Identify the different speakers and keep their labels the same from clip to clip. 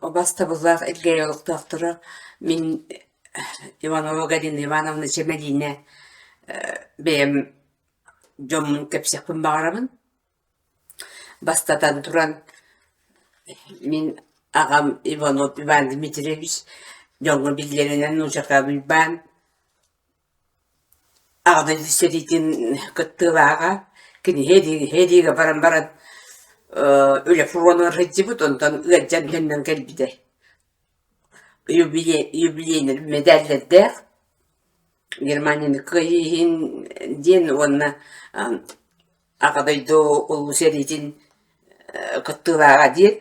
Speaker 1: Убастабыллаах Элгээйи олохтоохторо мин Иванова Галина Ивановна Чэмэлиинэ бэйэм дьоммун кэпсиэхпин баҕарабын. Бастатан туран, мин аҕам Иванов Иван Дмитриевич дьоҥҥо биллэринэн Нуучакаан Уйбаан Аҕа дойду сэриитин кыттыылааҕа, кини сэриигэ баран баран үлэ фронугар сылдьыбыт, онтон ыалдьан төннөн кэлбитэ. Юбилейнай мэдээллэрдээх, Германияны кыайыы иһин диэн уонна Аҕа дойду Улуу сэриитин кыттыылааҕа диэн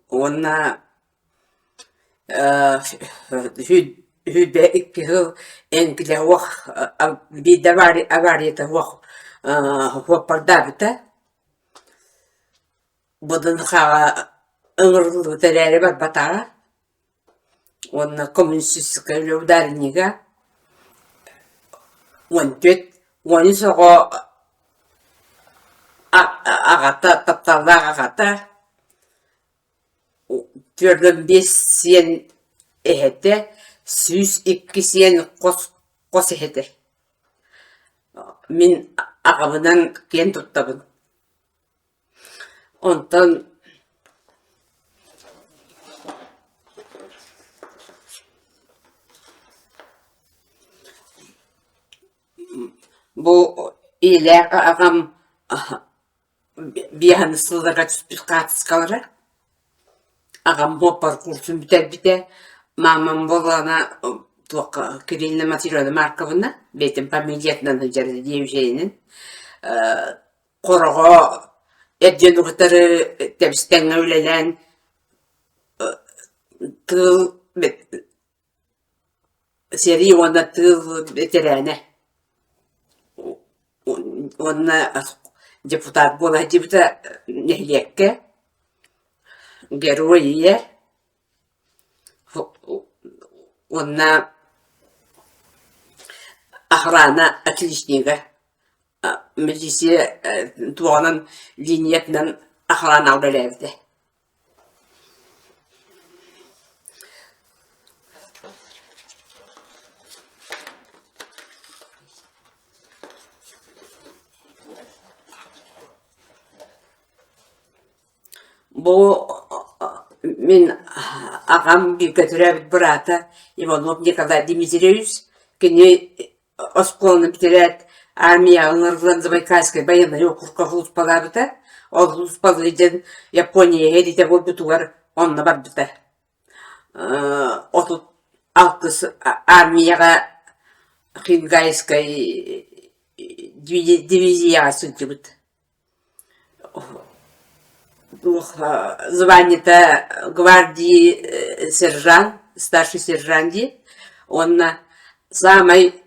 Speaker 1: уонна 22 сыл эҥкилэ суох биирдэ аварията суох суоппардаабыта. БДНХ-ҕа ыҥырыллыбыта эрээри барбатаҕа уонна коммунистическай үлэ ударнига 14 13 оҕо аҕата тапталлаах аҕата 45 сиэн эһэтэ, 102 сиэн хос хос эһэтэ. Мин аҕабынан киэн туттабын. Онтон бу ийэлээх аҕам Биэһэн сылларга түспүт хаартыскалара. Аҕам буоппар курсун бүтэрбитэ. Маамам буоллаҕына туохха Кириллина Матрена Марковна бэйэтин фамилиятынан сылдьар диэбишэйинэн Хороҕо эр дьону кытары тэбис-тэҥҥэ үлэлээн тыыл Сэрии уонна тыыл бэтэрээнэ уонна депутат буола сылдьыбыта нэһилиэккэ Герой ийэ уонна охрана отличнига милиция туоҕунан линиятынан охранаҕа үлэлээбитэ. Бу мин аҕам бииргэ төрөөбүт быраата Иванов Николай Дмитриевич кини Оскуоланы бүтэрээт, армияҕа ыҥырыллан Забайкальскай байыаннай уокурукка сулууспалаабыта. Ол сулууспалыы диэн Япония сэриитэ буолбутугар онно барбыта. 36 армияҕа Хингайскай дивизияҕа сылдьыбыт. Званиета гвардии сержант, старший сержант дии уонна саамай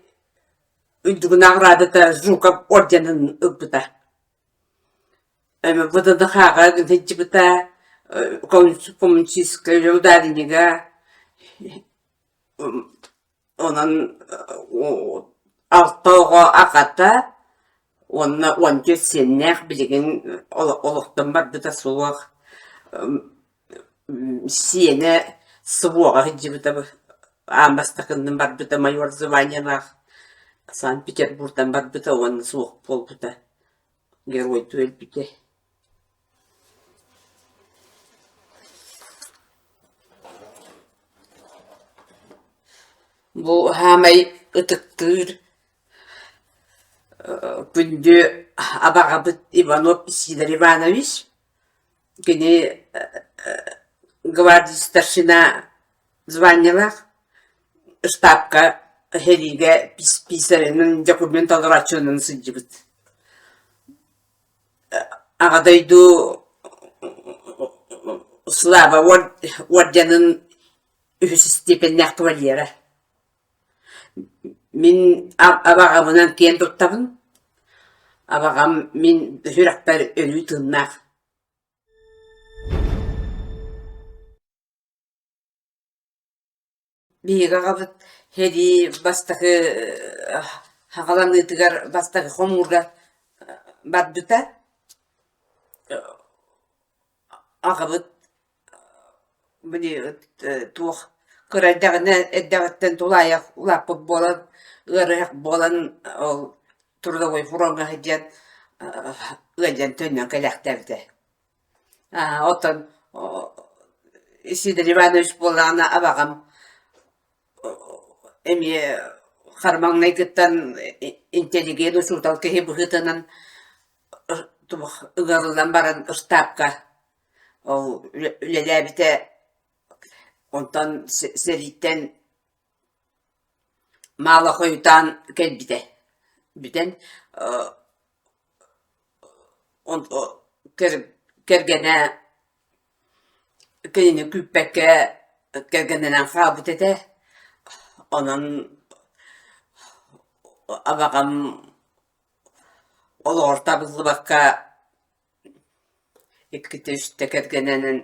Speaker 1: үрдүк наҕараадата Жуков орденын ылбыта. ВДНХ-ҕа сылдьыбыта, коммунистическай ударнига Онон алта оҕо аҕата уонна 14 сиэннээх билигин олохтон барбыта суох сиэнэ СВО-ҕа сылдьыбыта аан бастакыннан барбыта майор званиелаах Санкт-Петербуртан барбыта уонна суох буолбута геройдуу өлбүтэ. Бу саамай ытыктыыр күндү абаҕабыт Иванов Сидор Иванович. Кини гвардия старшина званиелаах, штабка сэриигэ писарынан документ толорооччунан сылдьыбыт. Аҕа дойду Слава орденын үһүс степеннээх кавалера. Мин абаҕабынан киэн туттабын. Абаҕам мин сүрэхпэр өрүү тыыннаах. Биһиги аҕабыт сэрии бастакы хаҕаланыытыгар бастакы хомуурга барбыта. Аҕабыт Били туох кыра эрдэҕинэ эрдэҕиттэн тулаайах улааппыт буолан, ыарыһах буолан ол трудовой фроҥҥа сылдьан ыалдьан төннөн кэлээхтээбитэ. Оттон Сидор Иванович буоллаҕына абаҕам эмиэ хара маҥнайгыттан интеллигент учуутал киһи быһыытынан ыҥырыллан баран ыстаапка ол үлэлээбитэ онтон сэрииттэн маала хойутаан кэлбитэ бүтэн кэргэнэ кинини күүппэккэ кэргэнинэн хаалбыт этэ онон абаҕам олоҕор табыллыбакка иккитэ-үстэ кэргэнинэн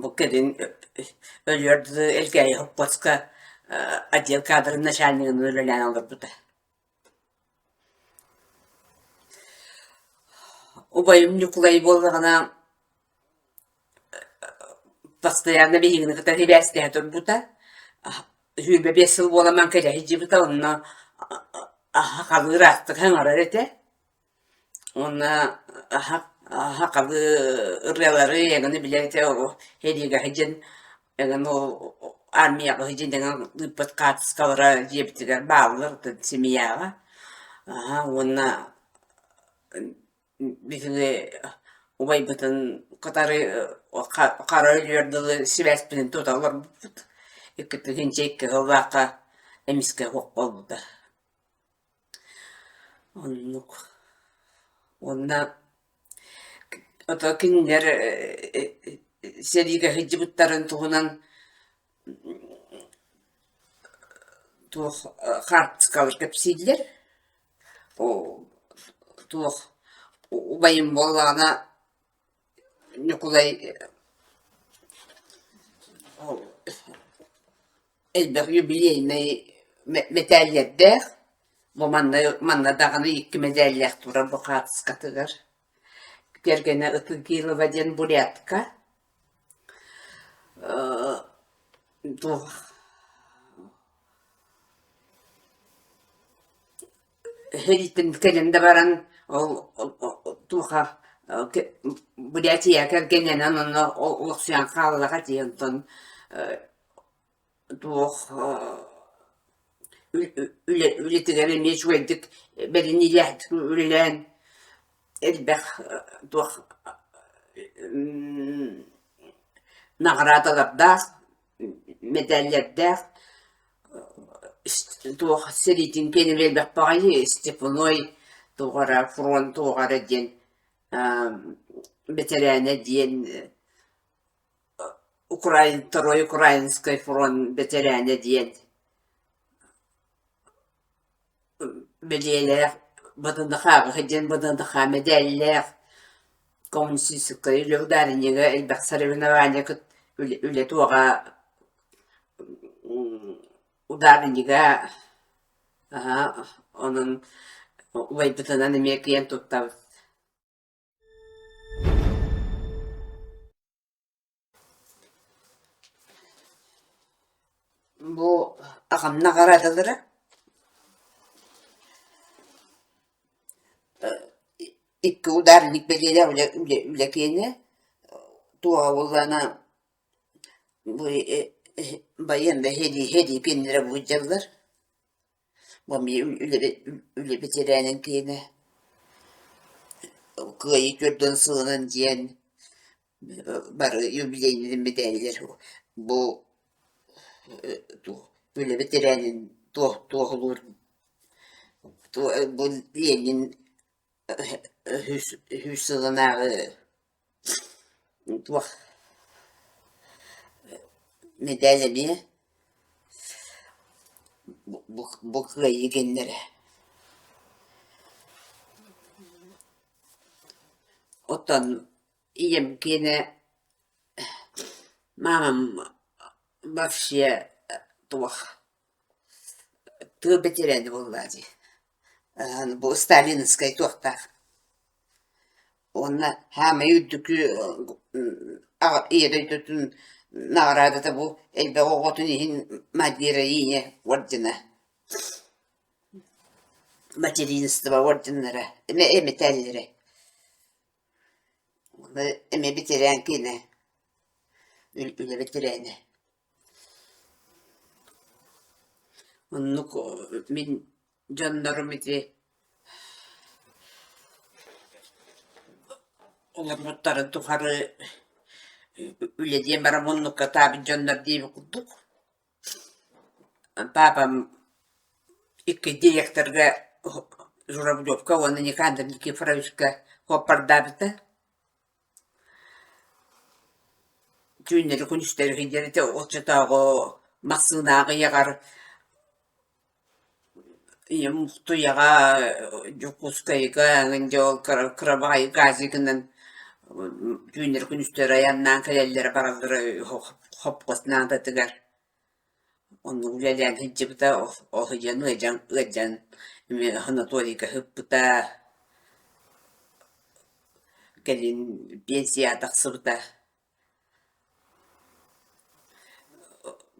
Speaker 1: бу кэлин өлүөр дылы Элгээйи сопхуоска отдел кадрын начальнигынан үлэлээн олорбута. Убайым Ньукулай буоллаҕына постоянно биһигини кытта сибээстэһэ турбута. 25 сыл буолан кэлэ сылдьыбыта, онно сахалыы ыраастык саҥарар этэ. Уонна сахалыы ырыалары эҥин билэр этэ, сэриигэ сылдьан эҥин ол армияҕа сылдьан эҥин ыыппыт хаартыскалара дьиэбитигэр бааллар семьяҕа. Уонна биһиги убайбытын кытары хара өлүөр дылы сибээспитин тута олорбуппут. 2002 сыллаахха эмискэ суох буолбута. Оннук. Уонна ото кинилэр сэриигэ сылдьыбыттарын туһунан туох хаартыскалар кэпсииллэр. Туох убайым буоллаҕына Ньукулай элбэх юбилейнай мэтээллэрдээх, бу манна манна даҕаны икки мэдээллээх турар бу хаартыскатыгар. Кэргэнэ Ытыгилова диэн бурятка туох Сэрииттэн кэлэн да баран ол туоха Бурятия кэргэнинэн онно олохсуйан хааллаҕа дии онтон туох үлэтигэр эмиэ үчүгэйдик бэриниилээхтик үлэлээн элбэх туох наҕараадалардаах мэдээллэрдээх туох сэриитин киэнэ биэрбэх баҕайы Степной туох эрэ фронт туох эрэ диэн бэтэрээнэ диэн Украин Второй Украинский фронт бэтэрээнэ диэн бэлиэлээх ВДНХ диэн ВДНХ мэдээллээх коммунистическай үлэ ударнига элбэх соревнование үлэ туоҕа ударнига онон убайбытынан эмиэ киэн туттабыт. Бу аҕам наҕараадалара икки ударник бэлиэлээх үлэ үлэ үлэ киэнэ туоҕа буоллаҕына бу байыаннай сэрии сэрии киэннэрэ бу сылдьаллар Бу эмиэ үлэ бэтэрээнин киэнэ Кыайыы көрдөн сылынан диэн бары юбилейнай мэдээллэр бу үлэ бэтэрээнин туоһулуур бу Ленин үһүс сылынааҕы туох мэдээл эмиэ бу кыайыы гэннэрэ Оттон ийэм киэнэ маамам вообще туох тыа бэтэрээнэ буоллаҕа дии бу сталинскай туохтаах уонна саамай үрдүкү. Ийэ дойдутун наҕараадата бу элбэх оҕотун иһин Мать героиня ордена материнство орденнара эмэтээллэрэ эмиэ бэтэрээн киэнэ үлэ бэтэрээнэ Оннук мин дьоннорум ити олорбуттарын тухары үлэлиэн баран муннукка таабыт дьоннор диэбит курдук. Папам икки директорга Журавлевка уонна Никандр Никифоровичка куоппардаабыта. Түүннэри-күнүстэри сылдьар этэ, оччотооҕу массыына аҕыйаҕар ийэм Мухтуйаҕа, Дьокуускайга эҥин дьэ ол кыра кыра баҕайы газигынан түүннэри-күнүстэри айаннаан кэлэллэрэ бараллара хоппос наадатыгар. Оннук үлэлээн сылдьыбыта, ол сылдьан ыалдьан ыалдьан эмиэ санаторийга сыппыта, кэлин пенсияҕа тахсыбыта.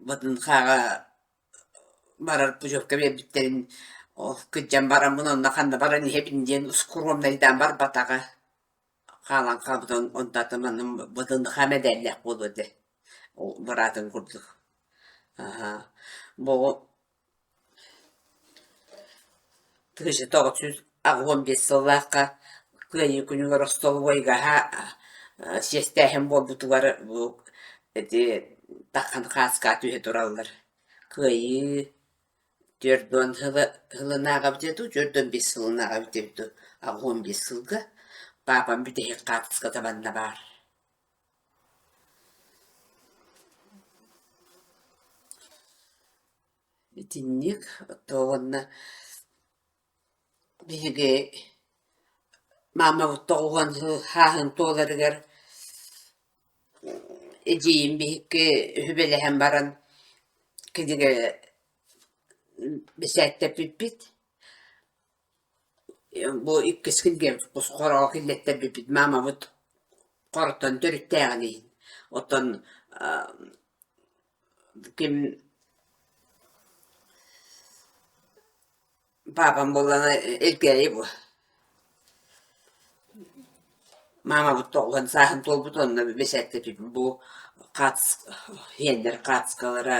Speaker 1: ВДНХ-ҕа барар путевка биэрбиттэрин ол кырдьан бараммын онно ханна баран иһэбин диэн скромнайдаан барбатаҕа. Хаалан хаалбытын онтон манна ВДНХ мэдээллээх буолуо этэ быраатын курдук. Аһаа бу 1985 сыллаахха Кыайыы күнүгэр остолобуойга сиэстээһин буолбутугар бу ити Таххан хааска түһэ тураллар. Кыайыы 40 сылынааҕы эбитэ дуу, 45 сылынааҕы эбитэ дуу, 85 сылга паапам бүтэһик хаартыската манна баар. Итинник то уонна биһиги маамабыт 90 сыл сааһын туоларыгар эдьиийим биһикки сүбэлэһэн баран кинигэ бэчээттэппиппит. Бу иккис кинигэбит хороҕо киллэттэрбиппит маамабыт хороттон төрүттээҕин иһин. Оттон ким Паапам буоллаҕына Элгээйи буо. Маамабыт 90 сааһын туолбут онно бэчээттэтибит бу хац иэннэр хаацкалара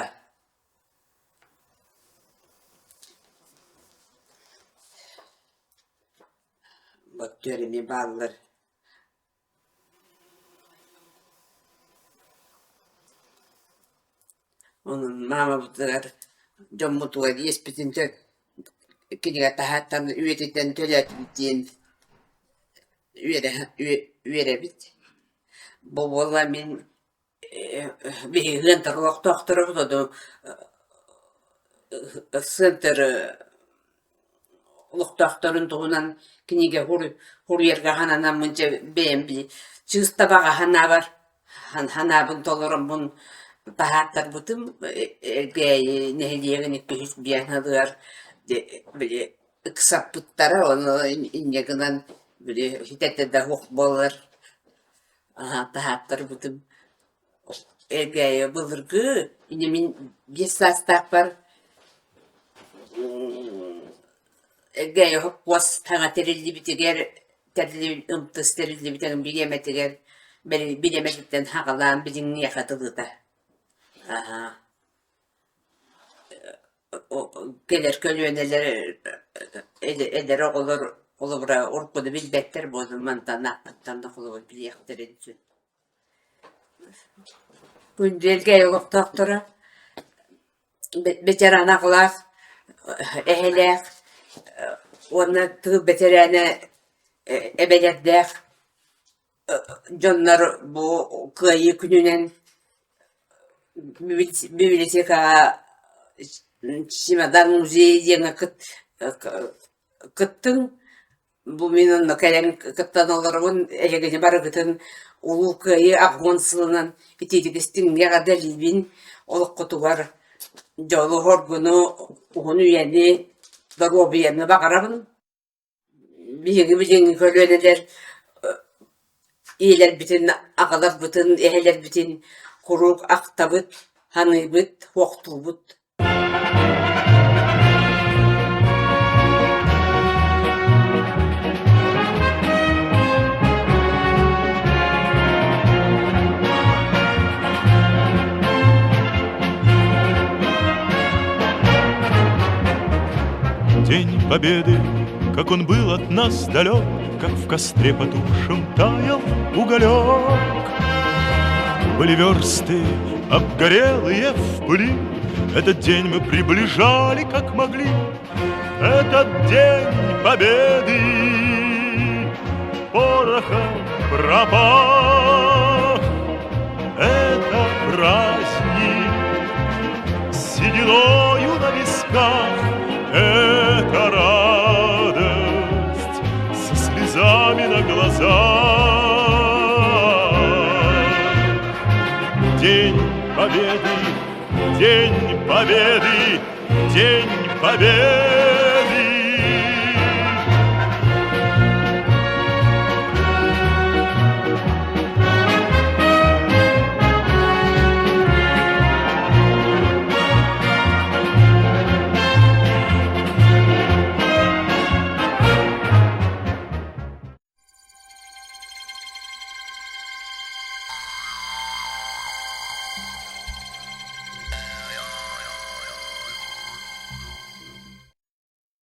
Speaker 1: Боттуор эмиэ бааллар. Онон маамабытыгар дьоммутугар иэспитин кинигэ таһааттан үйэтитэн төлөөтүбүт диэн үөрэ үөрэбит. Бу буолла мин биһиги ыантар олохтоохторобут ону сыантар олохтоохторун туһунан кинигэ суруйарга сананаммын дьэ бэйэм чыыстабаҕа санаабар санаабын толороммун таһааттарбытым Элгээйи нэһилиэгин иккис биэнһылыгар били ыксаппыттара ону инньэ гынан били ситэтэ да суох буоллар таһааттарбытым Элгээйи былыргы ини мин биэс саастаахпар Элгээйи хоппуос саҥа тэриллибитигэр ымтыс тэриллибитин бириэмэтигэр бириэмэтиттэн саҕалаан билиҥҥиэхэ дылыта Кэлэр көлүөнэлэр эдэр оҕолор холобура уруккуну билбэттэр буолан мантан аахпыттан да холобур билиэхтэрин сөп. Күндү Элгээйи олохтоохторо ветеран аҕалаах, эһэлээх уонна тыыл бэтэрээнэ эбэлэрдээх дьоннор бу Кыайыы күнүнэн библиотекаҕа Чемодан музей диэҥҥэ кыттыҥ. Бу мин онно кэлэн кыттан олоробун, эһигини барыгытын Улуу Кыайыы 80 сылынан итиитик истиҥҥэ эҕэрдэлиибин, олоххутугар дьолу-соргуну, уһун үйэни, доруобуйаны баҕарабын. Биһиги билиҥҥи көлүөнэлэр. Ийэлэрбитин, аҕаларбытын, эһэлэрбитин куруук ахтабыт, саныыбыт, суохтуубут.
Speaker 2: День Победы, как он был от нас далек, Как в костре потухшем таял уголек. Были версты, обгорелые в пыли, Этот день мы приближали, как могли. Этот день Победы порохом пропах. Это праздник с сединою на висках, Это радость со слезами на глазах. День Победы, День Победы, День Победы!